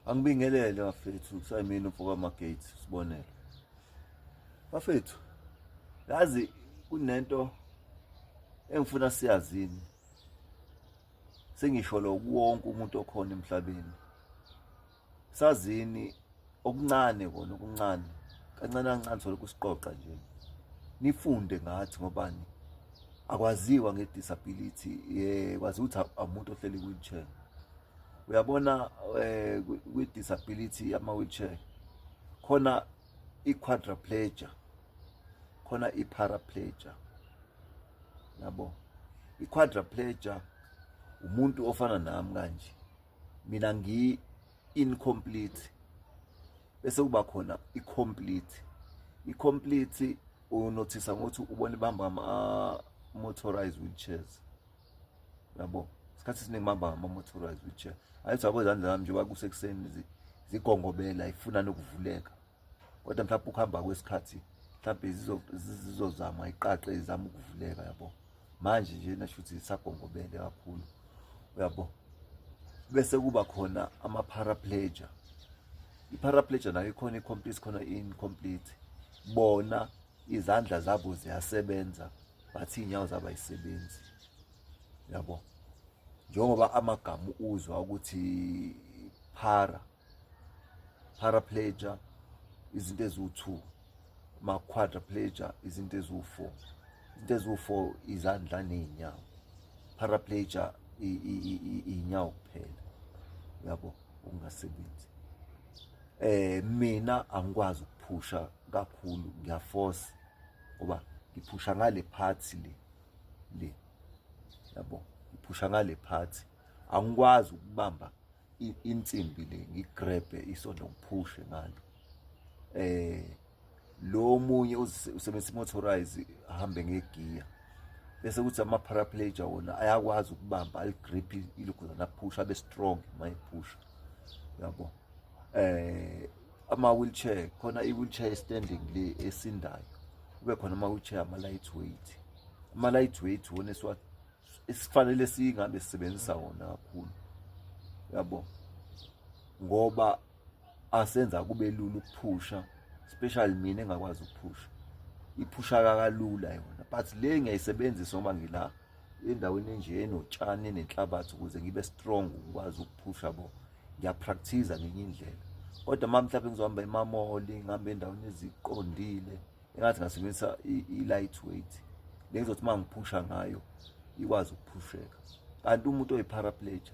Angibingelele bafethu, kusayimina umfo kaMagate, sibonelo. Bafethu, yazi kunento engifuna siyazini. Sengisho lo kuwonke umuntu okhona emhlabeni. Sazini okuncane kona okuncane, kancane kancane solo kusiqoqa nje. Nifunde ngathi ngobani akwaziwa nge-disability, kwazi ukuthi umuntu ohleli kwi-wheelchair. Uyabona kwi-disability yama-wheelchair khona i-quadriplegia, khona i-paraplegia. Yabo, i-quadriplegia umuntu ofana nami kanje, mina ngi-incomplete, bese kuba khona i-complete. I-complete unothisa ngokuthi ubone bahamba ngama-motorized wheelchairs. Yabo, isikhathi esiningi bahamba ngama-motorized wheelchair. Ayithi yabo izandla zami njengoba kusekuseni zigongobela, ifuna nokuvuleka, kodwa mhlawumbe ukuhamba kwesikhathi mhlawumbe zizozama iqaqe izama ukuvuleka. Yabo, manje nje nasho ukuthi zisagongobele kakhulu, uyabo. Bese kuba khona ama-paraplegia. I-paraplegia nayo ikhona i-complete, khona i-incomplete. Bona izandla zabo ziyasebenza but iy'nyawo zabo ayisebenzi. Yabo, njengoba amagama uzwa ukuthi para, paraplegia izinto eziwu-2, ma-quadriplegia izinto eziwu-4. Izinto eziwu-4 izandla ney'nyawo, paraplegia iy'nyawo kuphela, uyabo, ukungasebenzi. Mina angikwazi ukuphusha kakhulu, ngiyaforce ngoba ngiphusha ngale part le, yabo, ngiphusha ngale part. Angikwazi ukubamba insimbi le ngigrabhe isondo ngiphushe ngalo. Lo munye usebenzisa i-motorize, ahambe ngegiya, bese kuthi ama-paraplegia wona ayakwazi ukubamba aligrip ilokhuzana, aphusha abe strong uma ephusha, yabo. Ama-wheelchair khona i-wheelchair standing le esindayo, kube khona ama-wheelchair ama-lightweight. Ama-lightweight wona esifanele singabe sisebenzisa wona kakhulu, yabo, ngoba asenza kube lula ukuphusha, especially mina engakwazi ukuphusha, iphushaka kalula yona. But le ngiyayisebenzisa ngoba ngila endaweni enje enotshani, enenhlabathi, ukuze ngibe strong ngikwazi ukuphusha bo. Ngiyapractice ngenye indlela, kodwa uma mhlawumbe ngizohamba ema-mall, ngihambe endaweni eziqondile, engathi ngasebenzisa i-lightweight le ngizothi uma ngiphusha ngayo ikwazi ukuphusheka. Kanti umuntu oyi-paraplegia,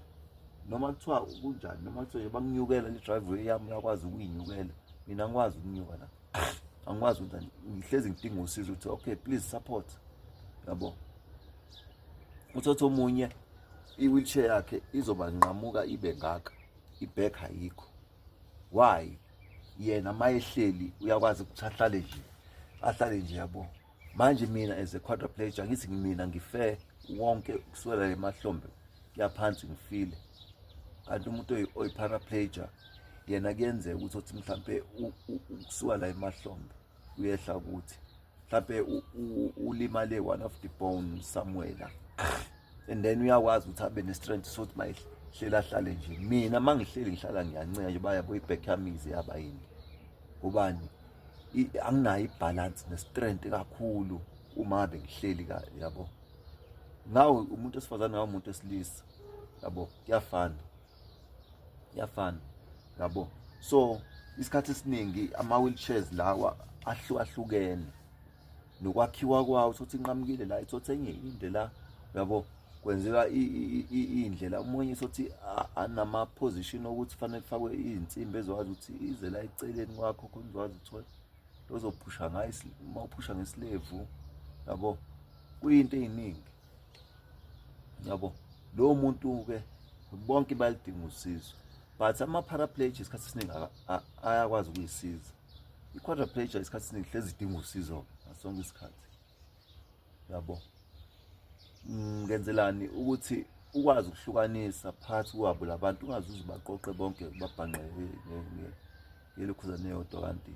noma kuthiwa kunjani, noma kuthiwa bakunyukela le driveway yami, uyakwazi ukuyinyukela, mina angikwazi ukunyuka la, angikwazi ukuthi ngihlezi ngidinga usizo ukuthi okay, please support, yabo. Uthatha omunye, i-wheelchair yakhe izoba nqamuka ibe ngaka, i-back ayikho. Why? Yena mayehleli uyakwazi ukuthi ahlale nje, ahlale nje, yabo. Manje mina as a quadriplegia, ngithi mina ngife wonke kusukela emahlombe kuyaphansi, ngifile. Kanti umuntu oyi-paraplegia yena kuyenzeka ukuthi othi mhlampe ukusuka la emahlombe uyehla, ukuthi mhlampe ulimale one of the bone somewhere la, and then uyakwazi ukuthi abe ne-strength sokuthi mayehleli ahlale nje. Mina uma ngihleli ngihlala ngiyancika nje, bayabo, i-back yami ize yaba yini ngobani, anginayo i-balance ne-strength kakhulu uma ngabe ngihleli, yabo. Ngawe umuntu wesifazane, ngawe umuntu wesilisa, yabo, kuyafana, kuyafana, yabo. So isikhathi esiningi ama-wheelchairs lawa ahlukahlukene nokwakhiwa kwawo, uthi inqamukile la, ithothi enye inde la, uyabo, kwenzeka iy'ndlela. Omunye sothi anama-position okuthi fanele kufakwe iy'nsimbi ezokwazi ukuthi ize la eceleni kwakho, khona uzokwazi ukuthola ozophusha ngayo uma uphusha ngesilevu, yabo. Kuyinto ey'ningi, yabo. Lowo muntu-ke bonke bayalidinga usizo, but ama-paraplegia isikhathi esiningi ayakwazi ukuyisiza. I-quadriplegia isikhathi esiningi hlezi idinga usizo ngasonke isikhathi, yabo. Ngenzelani ukuthi ukwazi ukuhlukanisa phakathi kwabo labantu, ungaze uze ubaqoqe bonke babhanqe ngelokhuzane eyodwa, kanti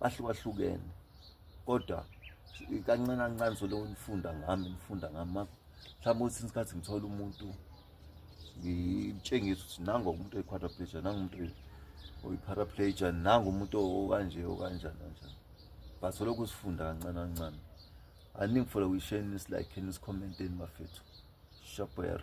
bahlukahlukene. Kodwa kancane kancane solo nifunda ngami, nifunda ngami, mhlawumbe ukuthi isikhathi ngithola umuntu ngimtshengise ukuthi nango umuntu oyi-quadriplegia, nangu umuntu. Oyi-paraplegia, nangu umuntu okanje, okanjani kanjani, but solokhu sifunda kancane kancane. Aningifollow, share, nisilike, nisikhomenteni, bafethu. Shaper.